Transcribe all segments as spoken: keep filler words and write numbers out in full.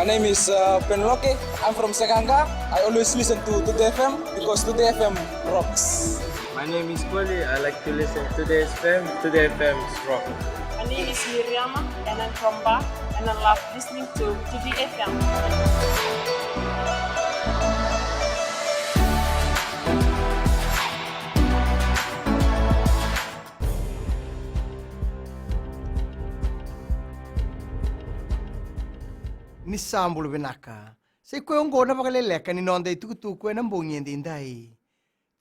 Name is uh, Penloke. I'm from Sekanga. I always listen to Today F M because Today F M rocks. My name is Koli. I like to listen to Today F M. Today F M is rock. My name is Miriama and I'm from Ba and I love listening to Today F M. Ni sa bula vinaka. Sa i koya oqo na vakaleleka ni noda itukutuku ena bogi edaidai.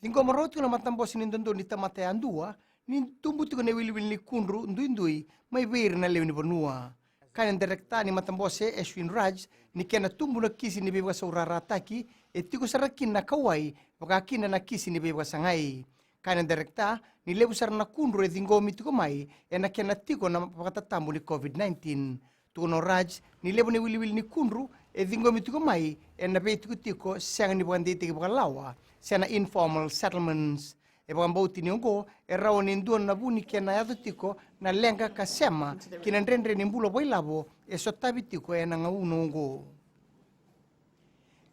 Ciqoma rawa tiko na matabose ni dodonu ni tamata yadua ni tubu tiko na iwiliwili ni kudru duidui mai vei ira na lewe ni vanua. Kaya na direkita ni matabose Ashwin Raj ni kena tubu na kisi ni veivakasaurarataki e tiko sara kina na kauwai vaka kina na kisi ni veivakasagai. Kaya na direkita ni levu sara na kudru e ciqomi tiko mai ena kena tiko na vakatatabu ni COVID nineteen. Tukuna o Raj ni levu na iwiliwili ni kudru e ciqomi tiko mai ena veitikotiko sega ni vakadeitaki vakalawa se na informal settlements. E vakabauti ni oqo e rawa ni dua na vu ni kena yaco tiko na leqa ka sema ki na dredre ni bula vakailavo e sotavi tiko ena gauna oqo.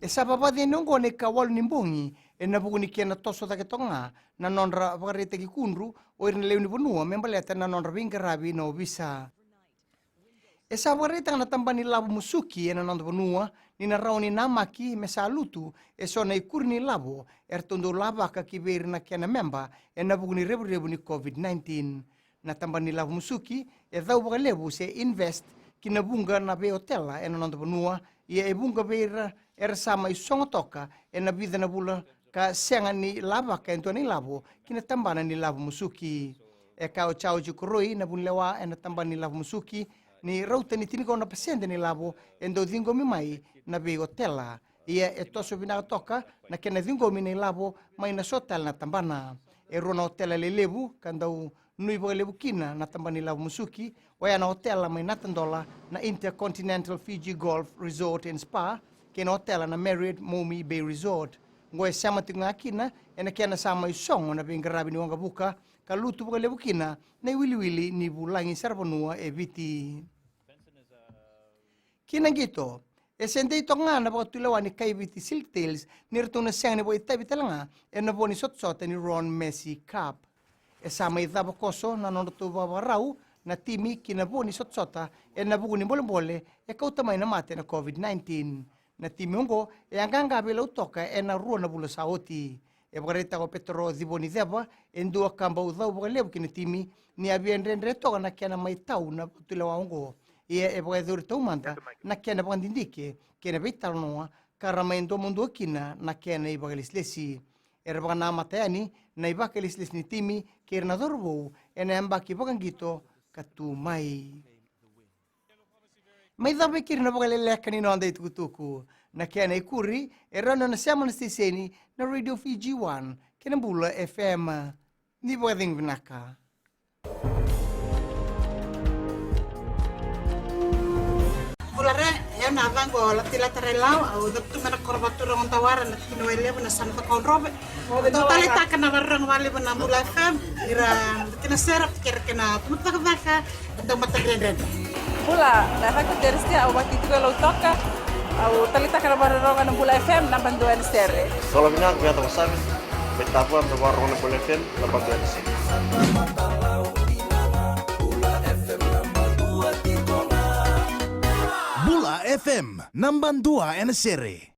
E sa vavaci yani oqo na ikawalu ni bogi ena vuku ni kena toso cake toka ga na nodra vakaraitaki kudru o ira na lewe ni vanua me baleta na nodra veiqaravi na ovisa. E sa vakaraitaka na tabana ni lavo musuki ena noda vanua ni na rawa ni namaki me sa lutu e so na ikuri ni lavo eratou dau lavaka ki vei ira na kena meba ena vuku ni revurevu ni COVID nineteen. Na tabana ni lavo musuki e cau vakalevu se invest ki na vuqa na veiotela ena noda vanua, ia e vuqa vei ira era sa mai sogo toka ena vica na vula ka sega ni lavaka e dua na ilavo ki na tabana ni lavo musuki. E kaya o Jauji Koroi na vunilewa ena tabana ni lavo musuki ni rauta ni tinikaono na pasede ni lavo e dau ciqomi mai na veiotela. Ia e toso vinaka toka na kena ciqomi na ilavo mai na so tale na tabana. E rua na otela lelevu ka dau nui vakalevu kina na tabana ni lavo musuki, oya na otela mai Natadola na Intercontinental Fiji Golf Resort and Spa kei na otela na Marriott Maumi Bay Resort. Oqo e sema tiko ga kina ena kena sa mai sogo na veiqaravi ni waqavuka ka lutu vakalevu kina na iwiliwili ni vulagi saravanua e Viti. Ki na qito, e se dei toka ga na vakatulewa ni Kaiviti Silk Tails ni ratou na sega ni vakaitavi tale ga ena vo ni sotasota ni Ron Messi Cup. E sa mai cava koso na nodratou vakavakarau na timi ki na vo ni sotasota ena vuku ni bolebole e kauta mai na mate na COVID nineteen. Na timi oqo e a qaqa veilau toka ena rua na vula sa oti. E vakaraitaka o Petero Civoniceva, e dua ka bau cau vakalevu ki na timi, ni a via dredre toka na kena mai tau na vakatulewa oqo. Ia e vakayacori taumada na kena vakadidike kei na veitalanoa ka ra mai domodoa kina na kena ivakalesilesi. Era vakanamata yani na ivakalesilesi ni timi kei ira na cauravou ena yabaki vakaqito ka tu mai. Mai cava e keri na vakaleleka ni noda itukutuku. Na kena ikuri e rawa ni o na sema na siteseni na Radio Fiji One kei na Bula F M. Ni vakacegu vinaka. Bula re, e na vago Latilata Railau, au cavutu mai na koro Vaturogo Dawara, na tikina Wailevu, na sana Cakaudrove. Au taleitaka na vakarorogo vakalevu na Bula F M, ira na kena sere, kei ira kei na tamata cakacaka, e dau matadredredre. Bula, na yacaqu o Teresia, au vakaitikotiko e Lautoka, au taleitaka na vakarorogo na Bula F M, naba dua ena sere. Bula vinaka, au Yata Wasavi, mai Tavua, au dau vakarorogo na Bula F M, naba dua ena sere. Bula F M, naba dua ena sere.